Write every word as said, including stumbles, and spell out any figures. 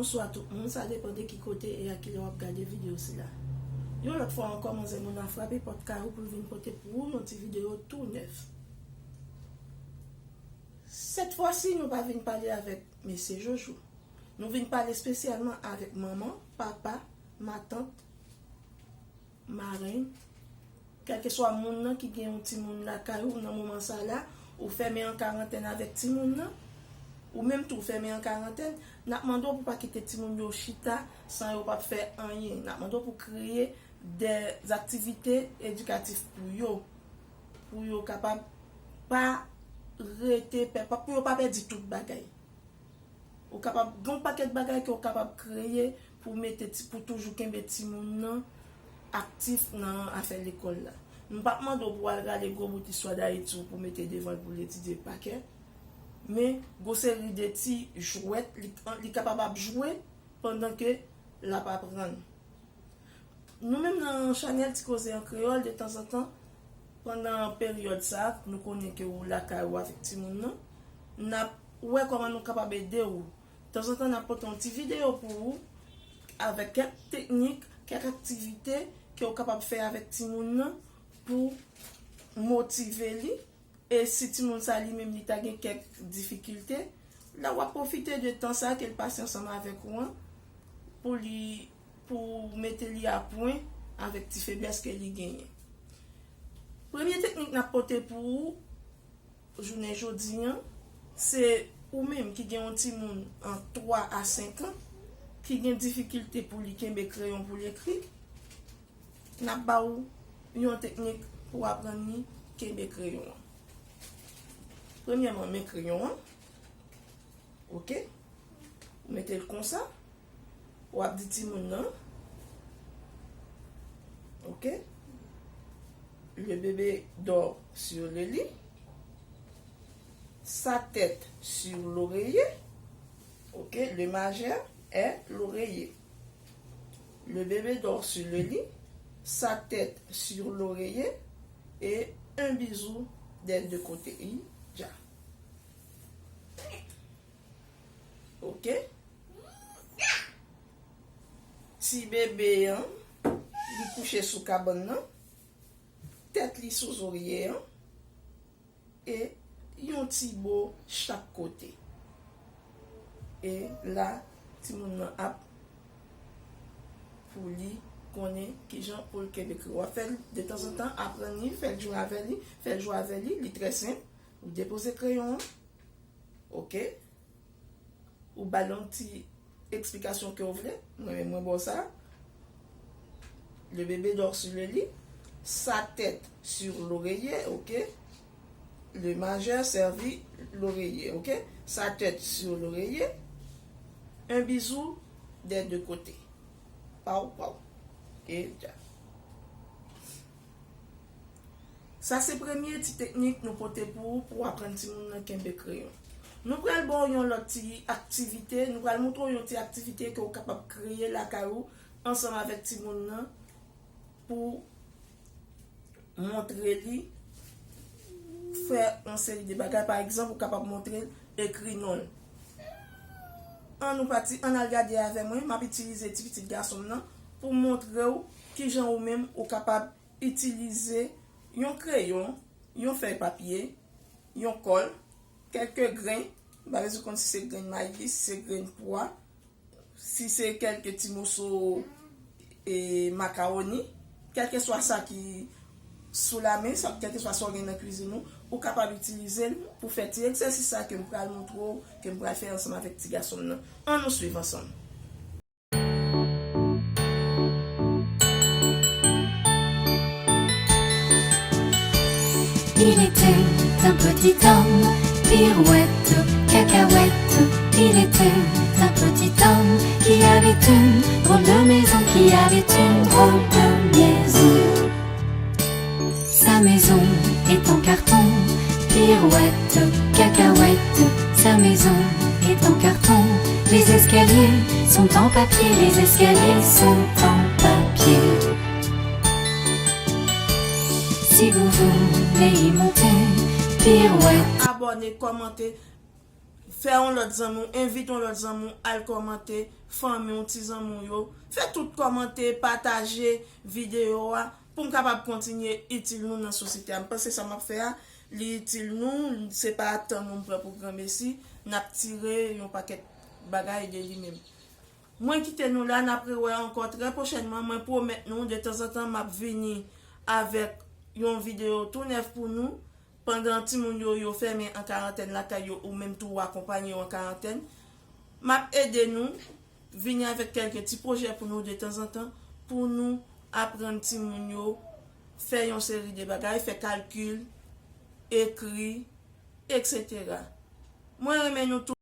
Bonswa tout moun, sa depann de ki kote e a kilè w ap gade videyo sila. Yon lòt fwa ankò, manzè Mona frape pòt kay ou pou l vin pote pou ou yon ti videyo tou nèf. Sèt fwa si, nou pa vin pale avèk mesye Jojo. Nou vin pale espesyalman avèk manman, papa, matant, marenn, kèlkeswa moun nan ki gen yon timoun lakay ou nan moman sa la, ou fèmen an karantèn avèk timoun nan, ou menm tou fèmen an karantèn, n ap mande w pou pa kite timoun yo chita san yo p ap fè anyen. N ap mande w pou kreye de aktivite edikatif pou yo, pou yo kapab pa rete, pè-, pou yo pa pèdi tout bagay. Ou kapab gen yon pakèt bagay ke w kapab kreye pou mete ti, pou toujou kenbe timoun nan aktif nan afè lekòl la. M p ap mande w pou w al rale gwo bout istwa Dayiti w pou mete devan l pou l etidye pa kè. Men, gwo seri de ti jwèt, li, li kapab ap jwe pandan ke l ap aprann. Nou menm nan chanèl Ti Koze an Kreyòl, detanzantan, pandan peryòd sa, nou konnen ke ou lakay ou avèk timoun nan, n ap wè kòman nou kapab ede w. Tanzantan, n ap pote yon ti videyo pou ou avèk kèk teknik, kèk aktivite ke w kapab fè avèk timoun nan pou motive li. E si timoun sa li menm li ta gen kèk difikilte, la w ap pwofite de tan sa ke l pase ansanm avèk ou an pou li, pou mete li a pwen avèk ti feblès ke li genyen. Premye teknik n ap pote pou ou jounen jodi an, se ou menm ki gen yon timoun ant twa a senk an ki gen difikilte pou li kenbe kreyon pou l ekri. N ap ba ou yon teknik pou w aprann li kenbe kreyon an. Premyèman, men kreyon an. Oke? Ou mete l konsa. W ap di timoun nan. Oke? Le bébé dort sur le lit. Sa tête sur l'oreiller. Ok, le majeur est l'oreiller. Le bébé dort sur le lit, sa tête sur l'oreiller et un bisou des deux côtés. Dja. Ok. Ti bebe an, li kouche sou kabann nan, tèt li sou zorye an. E yon ti bo chak kote. E la, timoun nan ap pou li konnen kijan pou l kenbe kreyon. W ap fè l detanzantan, aprann li, fè l jwe avè li, fè l jwe avè li, li trè senp. Ou depoze kreyon an, oke? Ou ba l yon ti eksplikasyon ke w vle. Mwen menm, mwen ba w sa. Le bébé dort sur le lit. Sa tête sur l'oreiller, ok? Le majeur servit l'oreiller, ok? Sa tête sur l'oreiller. Un bisou des deux côtés. Paw, paw. E dja. Sa se premye ti teknik nou pote pou ou, pou w aprann timoun nan kenbe kreyon. Nou pral ba w yon lòt ti aktivite, nou pral montre w yon ti aktivite ke w kapab kreye lakay ou ansanm avèk timoun nan pou montre li fè yon seri de bagay. Pa egzanp, ou kapab montre l ekri non l. Ann nou pati, ann al gade avè mwen, m ap itilize ti pitit gason m nan pou montre w kijan ou menm ou kapab itilize yon kreyon, yon fèy papye, yon kòl, kèlke grenn, m pa bezwen konn si se grenn mayi, si se grenn pwa, si se kèlke ti moso, e, makawoni, kèlkeswa sa ki sou lamen, sa, kèlkeswa sa w gen nan kwizin ou, ou kapab itilize l pou fè ti egzèsis sa ke m pral montre w, ke m pral fè ansanm avèk ti gason m nan. Ann nou swiv ansanm. Il était un petit homme, pirouette, cacahuète. Il était un petit homme qui avait une drôle de maison, qui avait une drôle de maison. Sa maison est en carton, pirouette, cacahuète. Sa maison est en carton, les escaliers sont en papier, les escaliers sont en papier. Si vous voulez y monter, pirouette. Abòne, kòmante, Fè yon lòt zanmi w, envite yon lòt zanmi w al kòmante, fanmi w, ti zanmi w yo. Fè tout kòmante, pataje videyo a pou m kapab kontinye itil nou nan sosyete a. M panse sa m ap fè a, li itil nou, se pa tan nou m pran pou granmesi, n ap tire yon pakèt bagay de li menm. Mwen kite nou la, n ap rewè ankò trè pwochènman. Mwen pwomèt nou, detanzantan, m ap vini avèk yon videyo tou nèf pou nou. Pandan timoun yo, yo fèmen an karantèn lakay yo, ou menm tou w akonpaye yo an karantèn, m ap ede nou vini avèk kèlke ti pwojè pou nou detanzantan, pou nou aprann timoun yo fè yon seri de bagay, fè kalkil, ekri, etsetera. Mwen renmen nou tout.